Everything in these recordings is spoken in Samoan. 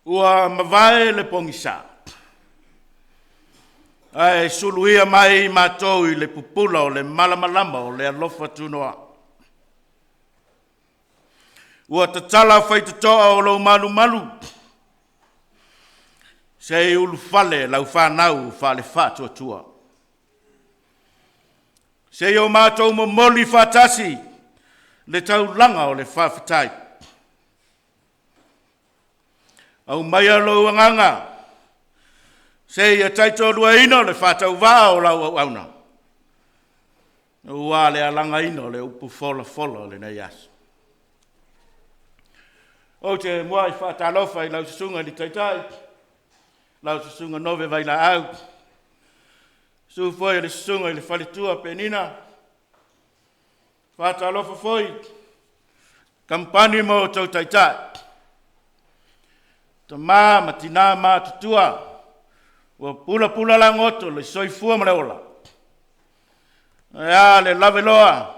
Ua mavae le pogisa, ae suluia mai i matou i le pupula o le malamalama o le alofa tunoa. Ua tatala faitotoa o lou malumalu, se i ulufale lau fanau faale-faatuatua, se i o matou momoli faatasi le taulaga o le faafetai. Aumaia lou agaga seia taitoaluaina le faatauvaa o lau auauna, aua le alagaina o le upu folafola o lenei aso. Ou te muai faatalofa i lau Susuga i le Taitai, lau Susuga Nove Vailaau, susu foi o le Susuga i le Faletua Penina. E faatalofa foi Kamupani ma outou Taitai, tama ma tina matutua ua pulapula lagoto le soifua ma le ola, ae a le lavaloa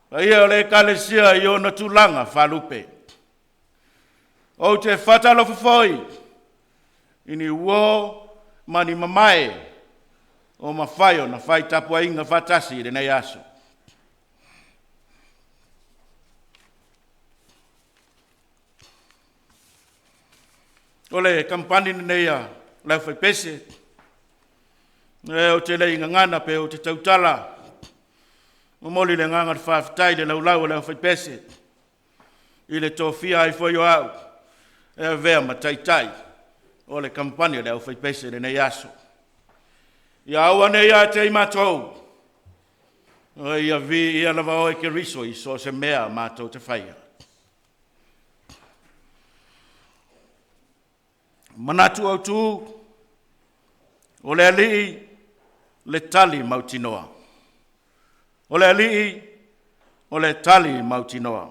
paia o le Ekalesia i ona tulaga faalupe. Ou te faatalofa foi i ni uo ma ni mamae ua mafai ona fai tapuaiga faatasi i lenei aso. O le kamupani lenei a le aufaipese, ou te le i gagana pe ou te tautala, e momoli le agaga o le faafetai i le laulau a le aufaipese i le tofia ai foi o au e avea ma taitai o le kamupani a le aufaipese i lenei aso. Ia aua ne i ia te i matou, a ia viia lava Oe Keriso i so o se mea matou te faia. Manatu Autu, o le Alii le tali mautinoa. O le Alii o le tali mautinoa.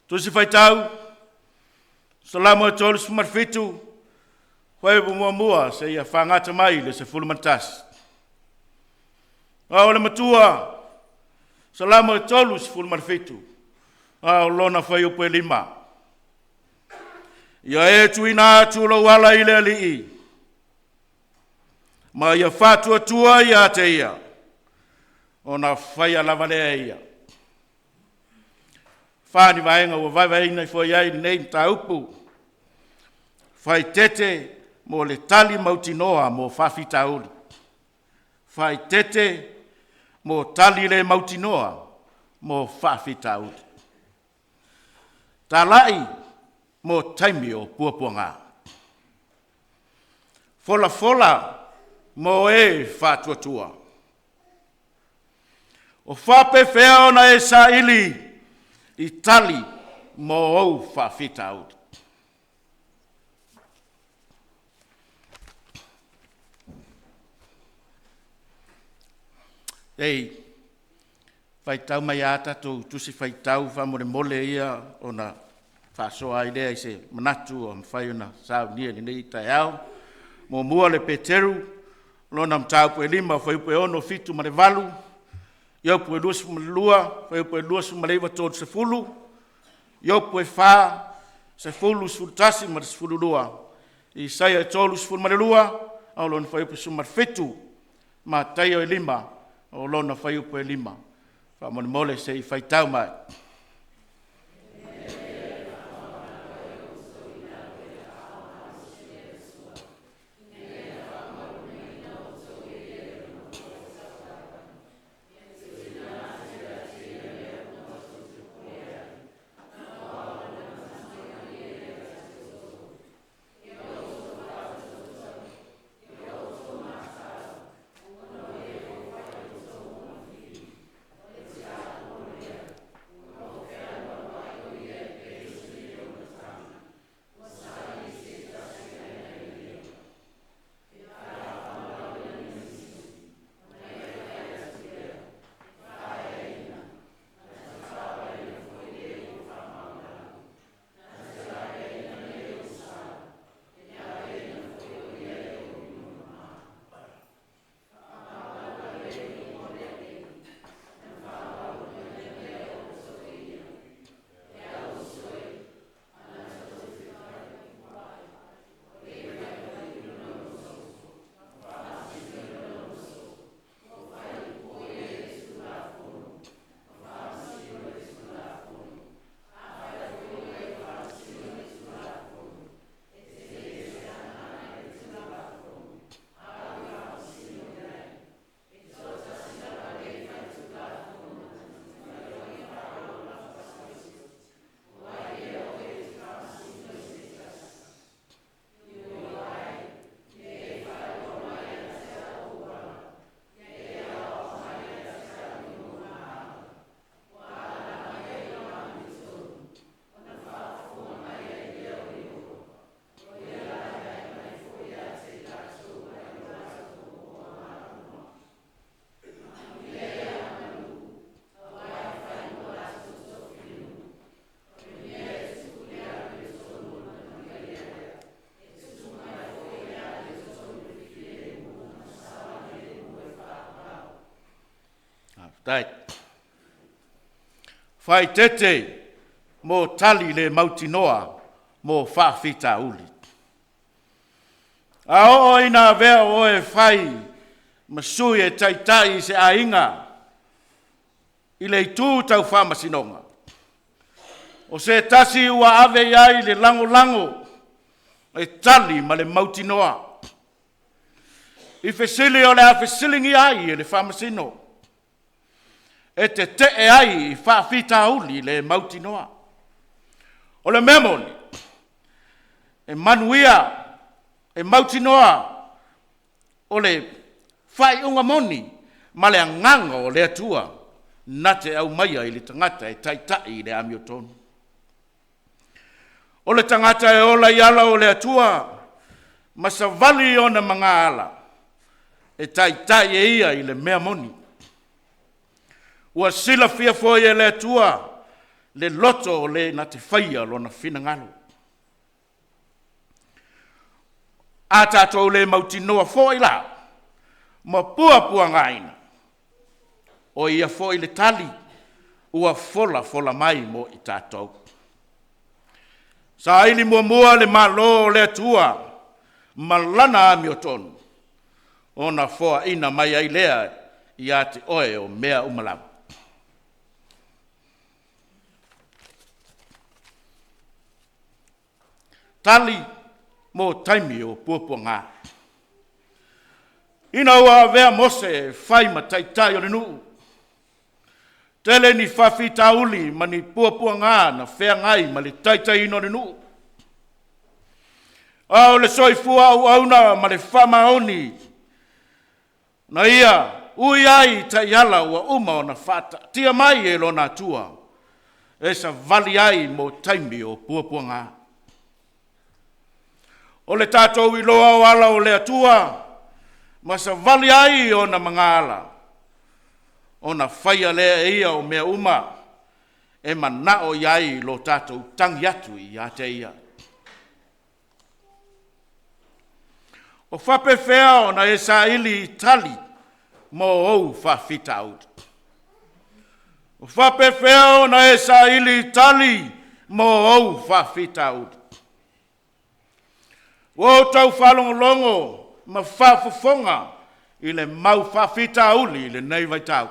Tusi Faitau Salamo e 37, fuaiupu 1 seia fagata mai i le 11. O le Matua, Salamo e 37, a o lona fuaiupu e 5. Ia e tuuina atu lou ala i le Alii, ma ia faatuatua ia te Ia, ona faia lava lea e ia. Fa ni vaega ua vaevaeina ifo i ai lenei mataupu, faaeteete mo le tali mautinoa mo faafitauli. Faaeteete mo tali le mautinoa mo faafitauli. Talai mo taimi o puapuaga. Folafola mo e faatuatua. O faapefea ona e saili i tali mo ou faafitauli? E faitau mai lava tatou Tusi Faitau faamolemole ia ona faasoa ai lea i se manatu ua mafai ona saunia i lenei taeao. 1. Peteru lona mataupu e 5 fuaiupu e 6, 7 ma le 8, Iopu 22, fuaiupu 29, 30, Iopu e 4, 10, 11 ma le 12, Isaia 32, a o lona fuaiupu 17, Mataio 5, o lona fuaiupu e 5. Faamolemole se i faitau mai. Faafetai. Faaeteete mo tali le mautinoa mo faafitauli. A oo ina avea oe e fai ma sui e taitai i se aiga i le itu tau faamasinoga, o se tasi ua ave i ai le lagolago e tali ma le mautinoa i fesili o le a fesiligia ai e le Faamasino, e tetee ai i faafitauli le mautinoa. O le mea moni, e manuia, e mautinoa o le faaiuga moni ma le Agaga o le Atua na te aumaia i le tagata e taitai i le amiotonu. O le tagata e ola i ala o le Atua ma savali i ona magaala, e taitai e ia i le mea moni. Ua silafia foi e le Atua le loto o le na te faia Lona finagalo. A tatou le mautinoa foi la ma puapuagaina, o ia foi le tali ua folafola mai mo i tatou. Saili muamua le Malo o le Atua ma Lana amiotonu, ona foaina mai ai lea ia te oe o mea uma lava. Tali mo taimi o puapuaga. Ina ua avea Mose e fai ma taitai o le nuu, tele ni faafitauli ma ni puapuaga na feagai ma le taitaiina o le nuu, a o le soifua auauna ma le faamaoni na ia ui ai i taiala ua uma ona faataatia mai e lona Atua e savali ai mo taimi o puapuaga. O le tatou iloa o ala o le Atua ma savali ai i ona magaala, ona faia lea e Ia o mea uma e manao i ai lo tatou tagi atu ia te Ia. O faapefea ona e saili i tali mo ou faafitauli? O faapefea ona e saili i tali mo ou faafitauli? Ua ou tau faalogologo ma faafofoga i le mau faafitauli i lenei vaitau,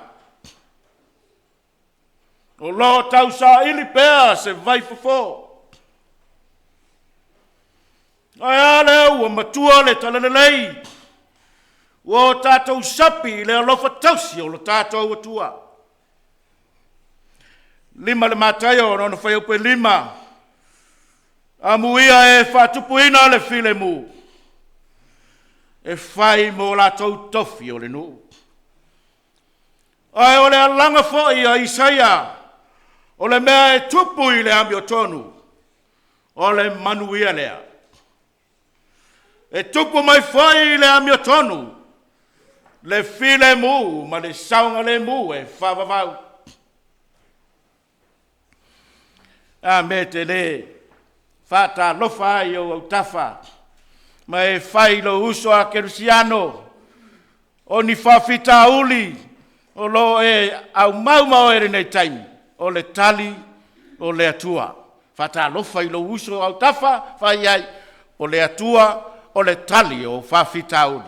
o lo o tausaili pea se vaifofo. Ae a lea ua matua le talalelei, ua o tatou sapi i le alofa tausi o lo tatou Atua. 5 le Mataio lona fuaiupu e 5, amuia e faatupuina le filemu, e fai mo latou tofi o le nuu. Ae o le alaga foi a Isaia, o le mea e tupu i le amiotonu, o le manuia lea. E tupu mai foi i le amiotonu le filemu ma le saogalemu e faavavau. A mea e te le faatalofa ai i ou autafa ma e fai i lou uso a kerisiano, o ni faafitauli o lo o e aumau ma oe i lenei taimi, o le tali o le Atua. Faatalofa i lou uso i autafa, fai i ai, o le Atua o le tali o faafitauli.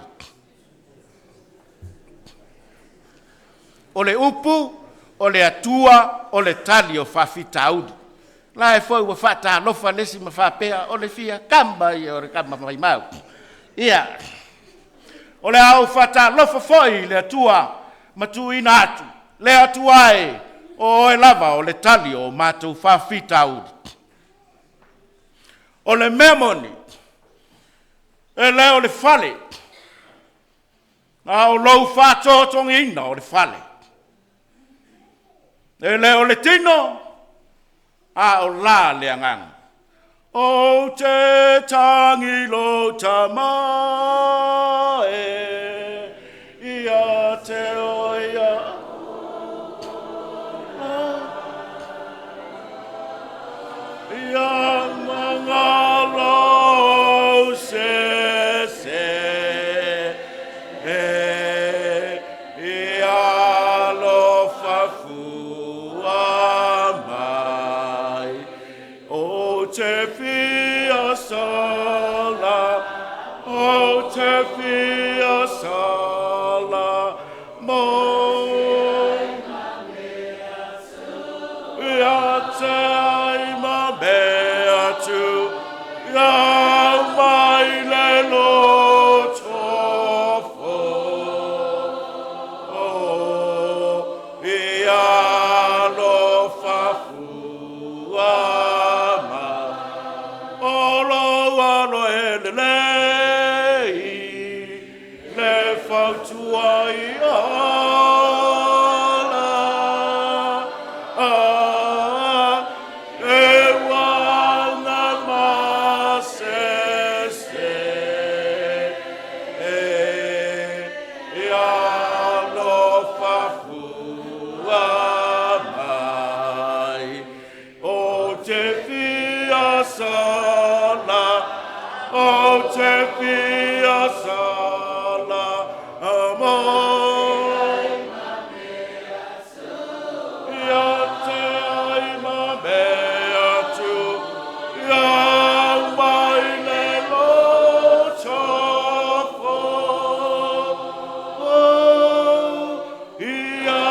O le upu, o le Atua o le tali o faafitauli. O la foi ua faatalofa le isi ma faapea, o le fia kama ia o le tama maimau. Ia, o le a ou faatalofa foi i le Atua ma tuuina atu, le Atua e, o oe lava o le tali o matou faafitauli. O le mea moni, e le o le fale, a o lou faatotogaina o le fale. E le o le tino, a o la le agaga. Ou te tagilo tama e, ia te oe ia. Ia magalo se se e, ia alofa. te fia sala, o te fia sala mo. Ia te ai ma mea tu, ia mai le loto fo. Ia lo fafua mai, o lo alo e lelei, le fautua i ola. E uaga masese, e ia lo fafua mai. O te fia sala, o te fia sala, amo. Ia te ai ma mea tu, ia mai le loto fo. Ia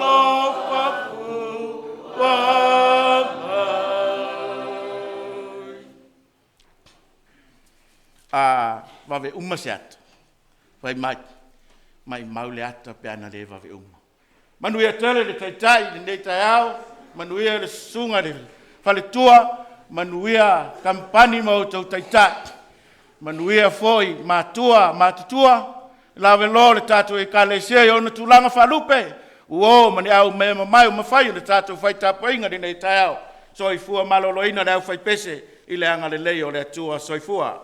lo fafua mai. A vave uma se ata, fai mai, mai mau le ata pe ana le vave uma. Manuia tele le taitai i lenei taeao, manuia le susuga i le faletua, manuia kampani ma outou taitai, manuia foi matua matutua, lavelo le tatou Ekalesia i ona tulaga faalupe, uo ma ni au mea mamae ua mafai ona tatou fai tapuaiga i lenei taeao. Soifua maloloina le aufaipese i le agalelei o le Atua. Soifua.